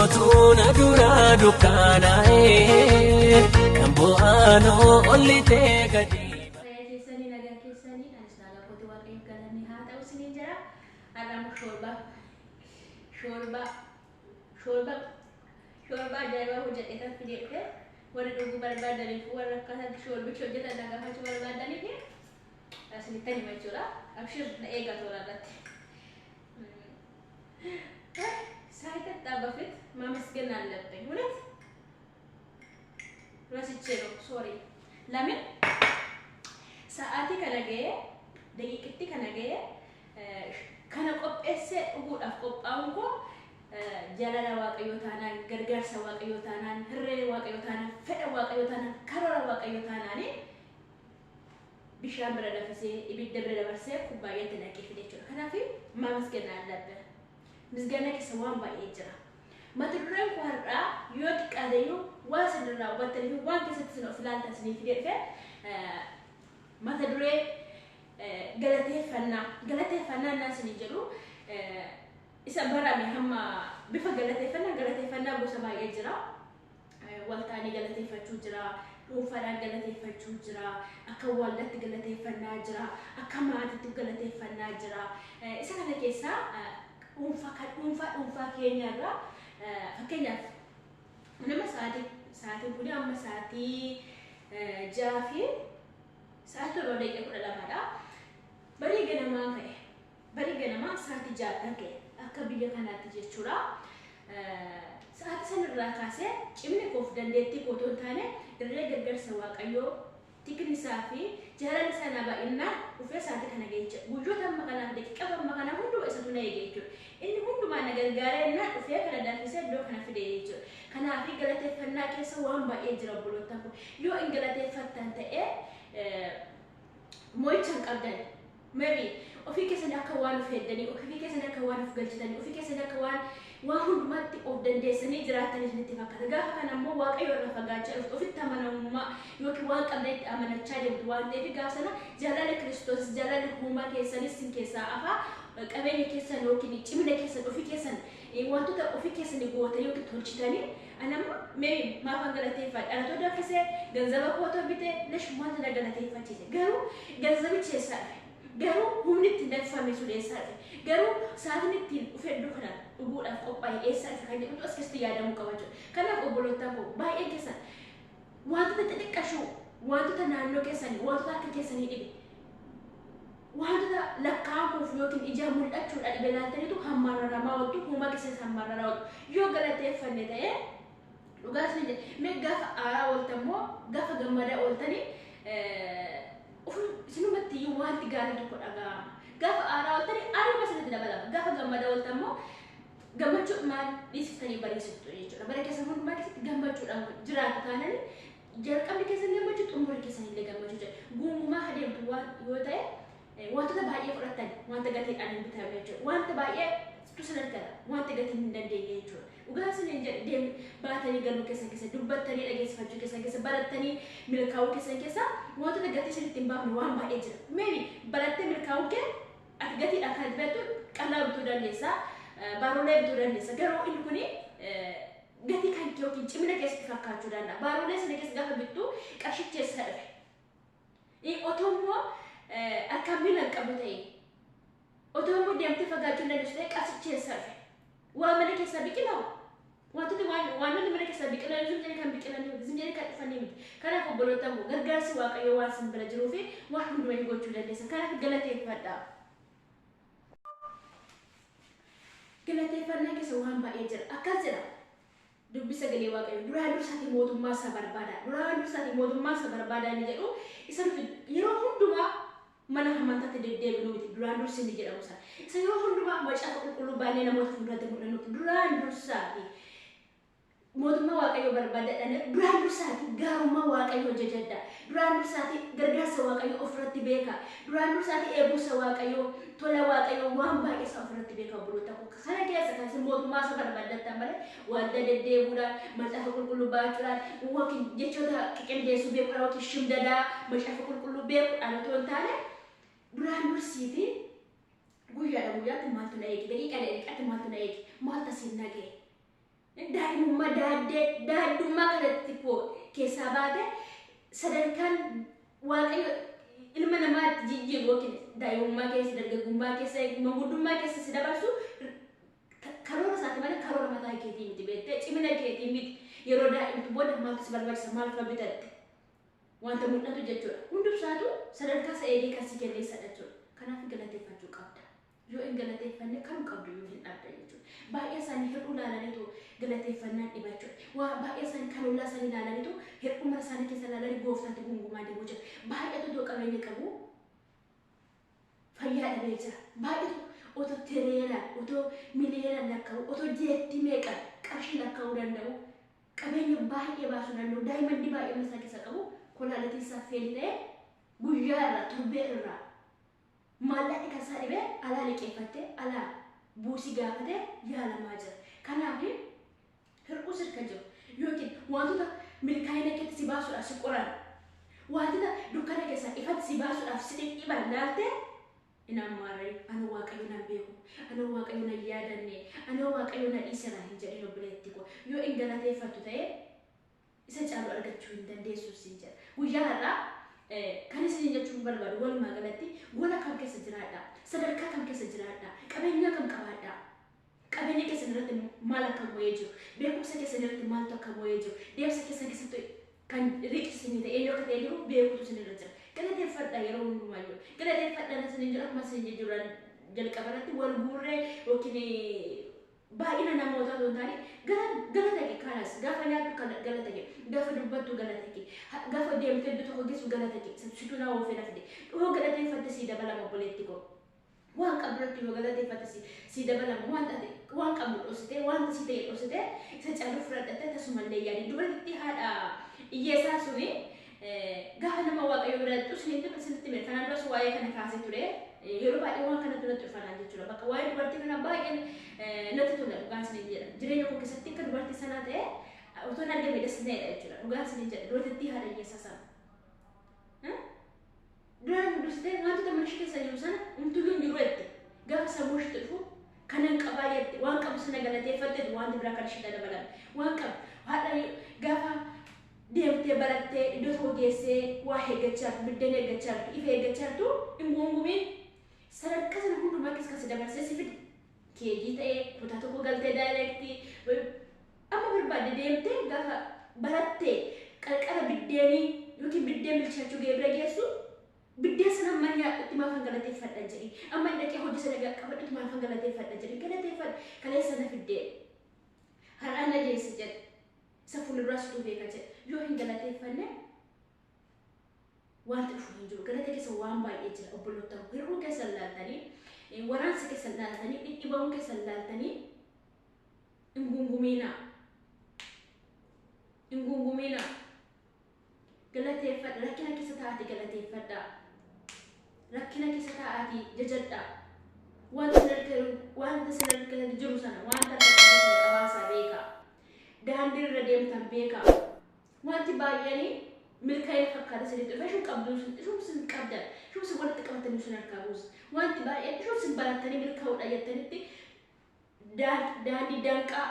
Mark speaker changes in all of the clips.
Speaker 1: Kootu na duraa dukkaanaa'ee kan bu'aanoo ollitee gadi.
Speaker 2: Fayyaa keessanii, nagaa keessanii. Anis nagaa kooti, Waaqayyoof galanni haa ta'u isiniin jira. Har'a immoo shoorbaa shoorbaa shoorbaa shoorbaa ajaa'ibaa hojjedhe kan fidee dhufe, warri dhuguu barbaadaniif, warra akkaataa shoorbicha hojjetan na gaafachuu barbaadaniif isinittan hima jechuudha. Abshir, na eegaa toora irratti. ሳይጠጣ በፊት ማመስገን አለብኝ። እውነት ረስቼ ነው። Sorry. ለምን sa'aatii kana ga'ee, daqiiqatti kana ga'ee, kana qopheessee dhuguudhaaf qophaa'uun koo jaalala Waaqayyoo taanaan, gargaarsa Waaqayyoo taanaan, hirree Waaqayyoo taanaan, fedha Waaqayyoo taanaan, karoora Waaqayyoo taanaani bishaan bira dafisee, ibidda bira dabarsee, kubbaayyaatti naqee fide jechuudha. Kanaaf ማመስገን አለብን። Misgaana keessa waan baay'ee jira. Mata dureen koo har'aa yoo xiqqaateyyuu waan isinirraa hubattanii fi waan keessatti isin of ilaaltan isinii fidee dhufe mata duree galateeffannaa. Galateeffannaa innaa isinii jedhu isa barame hamma bifa galateeffannaa gosa baay'ee jira. Waltaanii galateeffachuu jira, dhuunfaadhaan galateeffachuu jira, akka waldaatti galateeffannaa jira, akka maatiitti galateeffannaa jira. Isa kana keessaa dhuunfaa kan dhuunfaa dhuunfaa keenyarraa, fakkeenyaaf nama sa'aatiin kun amma sa'aatii 6 fi sa'aatii 7:12dha. Barii ganamaa ka'e. Barii ganamaa sa'aatii 6 ka'e akka biyya kanaatti jechuudha. Sa'aatii sanarraa kaasee cimni koof dandeettii koo otoo hin taane, irree gargaarsa Waaqayyoo, tikni isaa fi jaalalli isaa naa baay'inaan dhufee sa'aatii kana ga'e jechuudha. Guyyoota amma kanaaf, daqiiqaa amma kana hunduma isatu na eege jechuudha. Inni hundumaa na gargaaree innaan dhufee kana danfisee iddoo kana fide jechuudha. Kanaaf galateeffannaa keessa waan baay'ee jira, obboloota koo. Yoo hin galateeffattan ta'ee mo'icha hin qabdan. Maybe ofii keessanii akka waan of heddanii, ofii keessanii akka waan of galchitanii, ofii keessanii akka waan hundumaatti of dandeessanii jiraatanii isinitti fakkaata. Gaafa kana immoo Waaqayyo irraa fagaachaa dhuftu, ofitti amanamummaa yookiin waan qabdanitti amanachaa deemtu waan ta'eef, gaafa sana jaalala Kiristoos, jaalalli uumaa keessanis sin keessaa afaa. Qabeenya keessan yookiin cimina keessan, ofii keessan, wantoota ofii keessanii gootanii yookiin tolchitanii. Anamma maybe maafan galateeffadha? Anatoo danfisee ganzaba kootoo bitee lesh wanta na galateeffachiise. Garuu ganzabichi eessaa dhufe? Garuu humni ittiin danfame sun eessaa dhufe? Garuu sa'aatiin ittiin dhufe iddoo kana dhuguudhaaf qophaa'e eessaa dhufe kan jedhutu as keessatti yaadamuu qaba jechuudha. Kanaaf obboloota koo, baay'een keessan wantoota xixiqqashuu, wantoota naannoo keessanii, wantoota akka keessanii dhibe, wantoota lakkaa'amuuf yookiin ijaan mul'achuudha dhibe laaltaniitu hammaararamaa ooltu, uumaa keessanis hammaararaa ooltu. Yoo galateeffanne ta'ee, dhugaa isin jedhe, mee gaafa aaraa ooltan immoo, gaafa gammadaa ooltanii isinumatti iyyuu wanti gaarii tokko dhaga'ama. Gaafa aaraa ooltanii aaruma isinitti dabalama. Gaafa gammadaa ooltan immoo gammachuudhumaan dhiisiftanii bariisiftu jechuudha. Bara keessan hundumaa keessatti gammachuudhaan jiraatu taananii, jalqabni keessan gammachuu, xumurri keessan illee gammachuu jedha. Guungumaa adeemtu waan yoo ta'e, wantoota baay'ee fudhattan, wanta gatiidhaan hin bitamne jechuudha. Wanta baay'ee tu argata, wanta gatiin hin dandeenye jechuudha. Dhugaa isiniin jedhe, deem baatanii galuu keessan keessa, dubbattanii dhageessifachuu keessan keessa, barattanii milkaa'uu keessan keessa wantoota gatii isinitti hin baafne waan baay'ee jira. Maybe barattee milkaa'uu kee ati gatiidhaan kan itti beektu qal'aa bituu dandeessa, baarolee bituu dandeessa. Garuu inni kuni gatii kan kee yookiin cimina keessatti fakkaachuu danda'a. Baarolee sana keessa gaafa bittu qarshichi eessaa dhufe? Otoo immoo harkaan miila hin qabu ta'e, otoo immoo deemtee fagaachuu hin dandeessu ta'e, qarshichi eessaa dhufe? Waan mana keessaa biqilaa? Wantooti waanonni mana keessaa biqilan ዝም jedhanii kan biqilanii miti, ዝም jedhanii kan dhufanii miti. Kanaaf obboloota koo, gargaarsi Waaqayyoo waan isin bira jiruu fi waan hundumaa gochuu dandeessan. Kanaaf galateeffadhaa. Galateeffannaa keessa waan baay'ee jira. Akkas jedha dubbi sagalee Waaqayyoo: "Duraan dursaatii mootummaa isaa barbaadaa. Duraan dursaatii mootummaa isaa barbaadaa" inni jedhu isa nuti yeroo hundumaa mana amantaatti deddeebinu miti duraan dursi inni jedhamu sana. Isa yeroo hundumaa macaafa qulqulluu baannee namoota fuulduratti mul'annu miti. Duraan dursaatii mootummaa Waaqayyoo barbaadadha. Duraan dursaatii gaarummaa Waaqayyoo jajadha. Duraan dursaatii gargaarsa Waaqayyoo ofirratti beeka. Duraan dursaatii eegumsa Waaqayyoo, tola Waaqayyoo, waan baay'ee isaa ofirratti beeka, obboloota koo. Kana keessa kan isin mootummaa isaa barbaaddattan malee, waldaa deddeebuudhaan, macaafa qulqulluu baachuudhaan, yookiin jechoota qiqindeessuu beekuudhaan, yookiin shimdadaa macaafa qulqulluu beekuudhaan otoo hin taane, duraan dursiitii guyyaadha guyyaatti maaltu na eege, daqiiqaa daqiiqaatti maaltu na eege, maaltu asiin na ga'e? Daa'imummaa daaddee daaddummaa kanatti keessaa baate sadarkaan Waaqayyo ilma namaatti jijjiiru yookiin daa'imummaa keessa, dargaggummaa keessa, manguddummaa keessa si dabarsu karoora isaati malee karoora mataa keetii miti beektee, cimina keetii miti. Yeroo daa'imtu booda maaltu si barbaachisa, maaltu bitatte wanta mul'atu jechuudha. Hundumsaatu sadarkaa isa eegee kan si kenneessadha jechuudha. Kanaaf galateeffachuu qabda. Yoo hin galateeffanne kan qabdu yoo hin dhabda jechuudha. Baay'ee isaanii hir'uu ilaalaniitu galateeffannaan dhiba jechuudha. Waa baay'ee isaanii kan ollaa isaanii ilaalaniitu hir'uu mana isaanii keessa ilaalanii gooftaatti gungumaa deemu jira. Baay'eetu otoo qabeenya qabu fayyaa dhabee jira. Baay'eetu otoo tireelaan, otoo miliyoonaan lakkaa'u, otoo jeettii meeqa qarshii lakkaa'uu danda'u, qabeenya baay'ee baasuu danda'u, daa'imman baay'ee mana isaa keessa qabu, kolaalitiin isaa fail ta'e guyyaa irraa, torbee irraa maallaqni kan isaa dhibee alaa liqeeffattee, alaa buusii gaafatee yaalamaa jira. Kanaaf hir'uu sirka jiru yookiin wantoota milkaa'ina keetti si baasuudhaaf si qoran, wantoota dukkana keessaa ifatti si baasuudhaaf si dhidhiiban laaltee hin ammaarree, "Ana Waaqayyo nan beeku, ana Waaqayyo nan yaadanne, ana Waaqayyo na dhiisera" hin jedhin, obboleetti koo. Yoo hin galateeffattu ta'e isa caalu argachuu hin dandeessu siin jedha. Guyyaa har'aa kan isin jechuun barbaadu, walumaa galatti gola kam keessa jiraadha, sadarkaa kam keessa jiraadha, qabeenya kam qabaadha, qabeenya keessan irratti maal akka bu'ee jiru, beekumsa keessan irratti maaltu akka bu'ee jiru, deemsa keessan keessatti kan riqisinii ta'e eenyu akka ta'e jiru beekutu isin irra jira. Galateeffadha yeroo hundumaayyuu. Galateeffadha isin jira. Akkuma isin jiran jalqaba irratti wal guurree yookiin baay'ina namootaa osoo hin taane galata kee kanas gaafa nyaattu galata kee, gaafa dubbattu galata kee, gaafa deemtee iddoo tokko geessu galata kee, situ na oofee na fide. Dhuma galateeffatte sii dabalama, obboleetti koo. Waan qabdu irratti yoo galateeffatte sii dabalama. Waan taate waan qabdu dhoksitee, wanta si ta'e dhoksitee isa caalu fudhadhattee tasumallee yaadi. Dubartittii haadha hiyyeessaa suni gaafa nama Waaqayyo bira isinitti hime. Kanaan duras waa'ee kana kaasee ture. Yeroo baay'ee waan kanatti natti dhufanaa jechuudha. Bakka waa'ee dubartii kana baay'een natti tola, dhugaan isiniin jedha. Jireenya koo keessatti akka dubartii sanaa ta'e otoo hin argame dasneedha jechuudha. Dhugaan isiniin jedha, dubartittii haadha hiyyeessaa sana. Duraan dursitee wantoota mana ishee keessa jiru sana umtuyyuu hin jiru jette. Gaafa sammuu isheetti dhufu kanan qabaa jette, waan qabu sana galateeffatte, wanti biraa kan ishee dabalame. Waan qabu haadha gaafa deemtee barattee iddoo tokko geessee waa eeggachaa jirtu, biddeen eeggachaa jirtu, ifa eeggachaa jirtu hin guungumiin. Sadarkaa sana hundumaa keessa kan si dabarsee si fide, keejii ta'ee kutaa tokko galtee direct amma barbaadde deemtee gaafa barattee qarqara biddeenii yookiin biddeen bilchaachuu ga'ee bira geessu, "Biddeen sana amma nyaadhutti maafan galateeffadha?" jedhi. "Amma dhaqee hojii sana qabadhutti maafan galateeffadha?" jedhi. Galateeffadha. "Kaleessa na fiddee har'a na geesse" jedhe. "Isa fuulduraas utuu beeka" jedhe. Yoo hin galateeffanne wanti dhufu hin jiru. Galata keessa waan baay'ee jira, obboloota. Hir'uu keessa laaltanii, waraansa keessa laaltanii, dhidhibamuu keessa laaltanii hin gungumiinaa. Hin gungumiinaa. Galateeffadha. Rakkina keessa taa'atii galateeffadha. Rakkina keessa taa'atii jajadha. Wanta sin harka jiru sana, wanta harka qabdu sana qabaasaa beekaa. Daandii irra deemtan beekaa. Wanti baay'een milkaa'ina fakkaata isinitti dhufe ishuu qabdu, ishuu isin qabdan, ishuu isin walitti qabatanii isin harkaa buusa. Wanti baay'een ishuu isin barattanii milkaa'uudha jettanitti daandii danqaa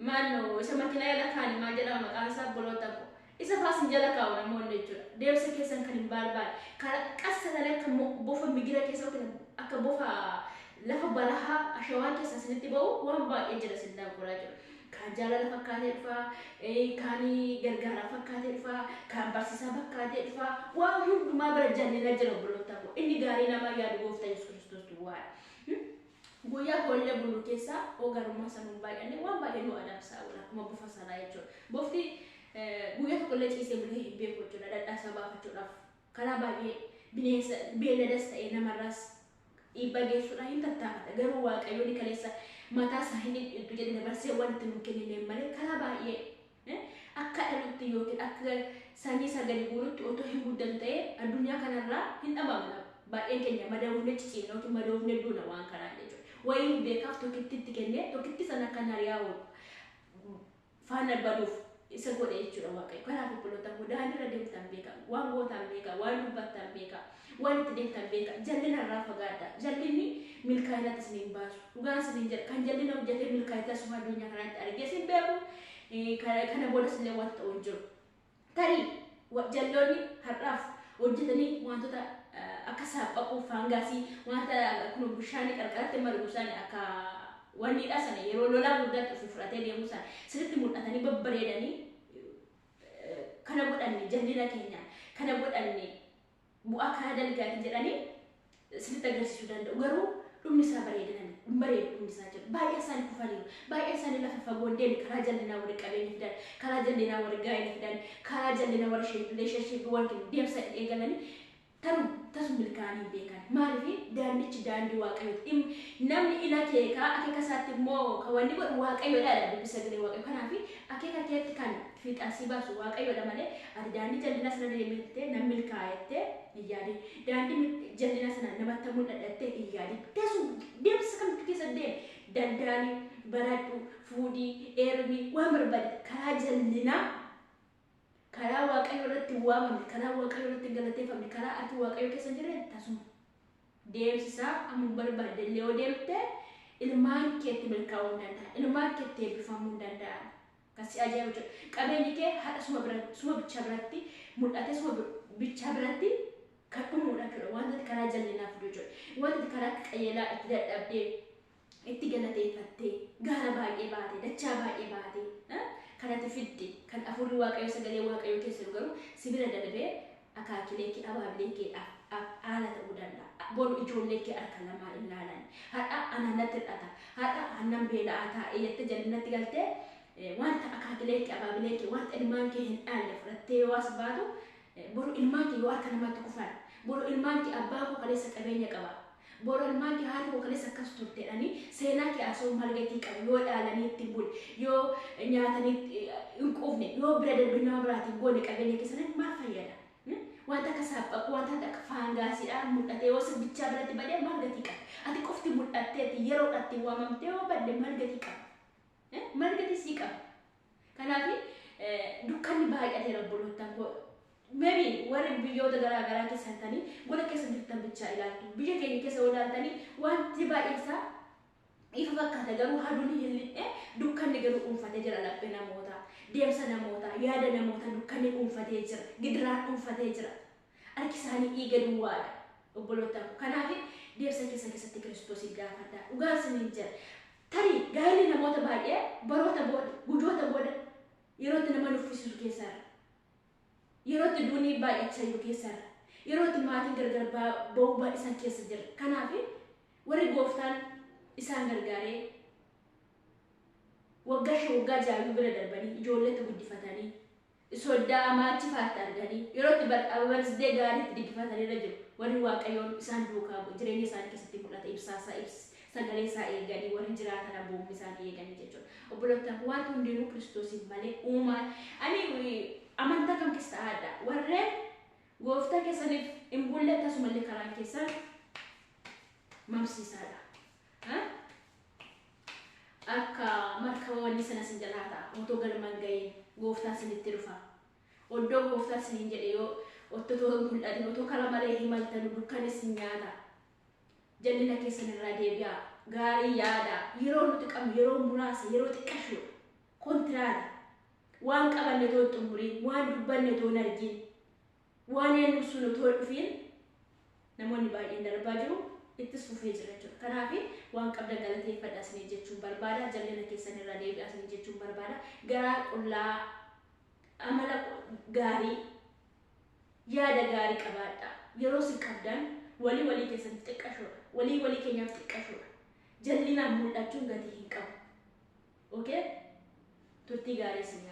Speaker 2: maannoo isa makiinaa jala kaani, maal jedhama maqaan isaa, obboloota koo, isa faasin jala kaa'u namoonni jechuudha. Deemsa keessan kan hin barbaanne qassatanii akka bofa migira keessa yookiin akka bofa lafa barahaa ashawaa keessa isinitti ba'u waan baay'ee jira isin danquraa jiru. Kaan jaalala fakkaatee dhufaa, kaan gargaaraa fakkaatee dhufaa, kaan barsiisaa fakkaatee dhufaa, waan hundumaa bira jallina jira, obboloota koo. Inni gaarii namaa yaadu gooftaa Yesuus Kiristoos duwwaadha. Guyyaa hoollee buluu keessaa ogarummaa sanuun baay'anne waan baay'ee nu adamsaa oola akkuma bofa sanaa jechuudha. Bofti guyyaa tokkollee ciisee bulee hin beeku jechuudha, dhadhaa isaa baafachuudhaaf karaa baay'ee bineensa beelladas ta'ee namarraas dhiibbaa geessuudhaan hin tattaafata. Garuu Waaqayyoon kaleessa mataa isaa hin dhidhiitu jedhe dabarsee wanti nu kennineen malee karaa baay'ee akka dhalutti yookiin akka sanyii isaa gadi guurutti otoo hin guddatu ta'ee addunyaa kanarraa hin dhabamna. Baay'een keenya madaa'uufne ciciifna yookiin madaa'uufne duuna waan kanaan jechuudha. Wayii beekaaf tokkitti itti kennee tokkitti sana akka hariyaa oolu faana baduuf Isa godhe jechuudha Waaqayyo. Kanaaf obboloota koo, daandiirra deemtan beeka, waan gootan beeka, waan dubbattan beeka, waan itti deemtan beeka. Jallina irraa fagaadha. Jallinni milkaa'inatti isin hin baasu. Dhugaan isin hin jedha. Kan jallina hojjetee milkaa'ina tasuma addunyaa kanatti argee isin beeku. Kana boodas illee wanta ta'u hin jiru. Tarii jalloonni har'aaf hojjetanii wantoota akka saaphaphuu, faangaasii, wanta kun bishaanii qarqaratti margu sana, akka wanniidha sana, yeroo lolaa guddaatti ofii fudhatee deemuu sana sirriitti mul'atanii babbareedanii, kana godhanne jallina keenya, kana godhanne bu'aa kana dalgaati jedhanii sirriitti agarsiisuu danda'u. Garuu dhumni isaa bareedinani hin bareedu dhumni isaa jedhu. Baay'ee isaanii kufaniiru. Baay'ee isaanii lafa fagoon deemi. Karaa jallinaa warri qabeenya fidan, karaa jallinaa warri gaa'ela fidan, karaa jallinaa warri relationship warri deemsa eegalanii taru tasuma milkaa'anii hin beekan. Maaliif? Daandichi daandii Waaqayyooti. Namni ila keekaa akeeka isaatti immoo kan wanni godhu Waaqayyoodha dubbi sagalee Waaqayyo. Kanaaf akeeka keetti kan fiixaan si baasu Waaqayyoodha malee ati daandii jallinaa sana deemtee nan milkaa'ettee hin yaadin. Daandii jallinaa sana namatti mul'adhattee hin yaadin. Tasuma deemsa kamtu keessa deemi. Daldaalii, baradhu, fuudhii, heerumii, waan barbaade karaa jallinaa, karaa Waaqayyo irratti hin waamamne, karaa Waaqayyo irratti hin galateeffamne, karaa ati Waaqayyo keessa hin jirre tasuma. Deemsisaa amma barbaadde illee yoo deemte ilmaan keetti milkaa'uu hin danda'an. Ilmaan keetti eebbifamuu hin danda'an. Kan si ajaa'ibu jechuudha. Qabeenyi kee haadha suma bira, suma bichaa biratti mul'ate, suma bichaa biratti kan dhumuudha jechuudha. Wanta ati karaa jallinaa fidu jechuudha. Wanta ati karaa qajeelaa itti dadhabdee, itti galateeffattee, gaara baay'ee baate, dachaa baay'ee baate, kanatti fidde, kan afurri Waaqayyo sagalee Waaqayyo keessa jiru garuu si bira darbee akaakilee kee, abaabilee kee haala ta'uu danda'a. Boru ijoollee kee harka lamaa ilaalan. Har'a anaan natti hir'ata. Har'a annan beela'aa taa'ee jettee jallinatti galtee wanta akaakilee kee, abaabilee kee, wanta ilmaan kee hin dhaalle fudhattee yoo as baatu, boru ilmaan kee yoo harka namaatti kufan, boru ilmaan kee abbaa koo kaleessa qabeenya qaba, boru ilmaan kee haati koo kaleessa akkas turte jedhanii seenaa kee haasa'uu maal gatii qabu yoo dhaalanii ittiin bule, yoo nyaatanii hin quufne, yoo bira darbee nama biraatiin goone qabeenya keessanii maal fayyada? Wanta akka saaphaphuu, wanta akka faangaasiidhaan mul'ate yoo sirbichaa biratti badee maal gatii qaba? Ati qofti mul'atteetti yeroodhaatti waamamtee yoo badde maal gatii qaba? Maal gatii sii qaba? Kanaaf dukkanni baay'ateera, obboloottan koo. Maybe warri biyyoota garaa garaa keessa jirtanii gola keessa jirtan bichaa ilaaltu. Biyya keenya keessa yoo ilaaltanii wanti baay'een isaa ifa fakkaata, garuu aduun hin lixne, dukkanni garuu dhuunfatee jira laphee namootaa. Deemsa namootaa, yaada namootaa dukkanni dhuunfatee jira. Gidiraan dhuunfatee jira. Harki isaanii dhiiga duwwaadha. Obboloota koo. Kanaaf deemsa keessa keessatti Kiristoos gaafadha. Dhugaan isiniin jira. Tarii gaa'elli namoota baay'ee baroota booda, gujoota booda yerootti nama nuffisiisu keessarra. Yerootti duunii baay'achaa jiru keessarra. Yerootti maatiin gargar ba'uu baay'isan keessa jira. Kanaaf warri Gooftaan isaan gargaaree waggaa 5, waggaa 6 bira darbanii ijoolleetti guddifatanii soddaa amaachi faatti arganii yerootti birthday gaariitti diggifatanii jiru. Warri Waaqayyoon isaan duukaa jireenya isaanii keessatti mul'ata ibsaasaa ibs sagalee isaa eeganii warri jiraatan abboommi isaanii eeganii jechuudha. Obboloota, wanti hundinuu Kiristoosiif malee uumaa ani amantaa kam keessa ta'aadha. Warreen Gooftaa keessaniif hin bulle tasumallee karaan keessan mamsiisaadha. Akka markaba wanni sana sin jalaa ta'a. Otoo galmaan ga'iin Gooftaan sinitti dhufa. Oddoo Gooftaan siniin jedhe yoo otoo hin mul'atin, otoo karaa malee himaltan dukkanis sin nyaata. Jallina keessan irraa deebi'aa. Gaarii yaada. Yeroo nuti qabnu yeroo muraasa, yeroo xiqqashuudha. Kontiraata. Waan qabanne otoo hin xumuriin, waan dubbanne otoo hin argin, waan eenyu sun otoo hin dhufiin namoonni baay'een darbaa jiru. Ittis fufee jira jechuudha. Kanaaf waan qabdan galateeffadha isinii jechuun barbaada. Jallina keessan irraa deebi'aa isinii jechuun barbaada. Garaa qullaa, amala gaarii, yaada gaarii qabaadha. Yeroo isin qabdan walii walii keessaniif xiqqashoodha. Walii walii keenyaaf xiqqashoodha. Jallinaan mul'achuun gatii hin qabu. Okay? Turtii gaarii isin yaa.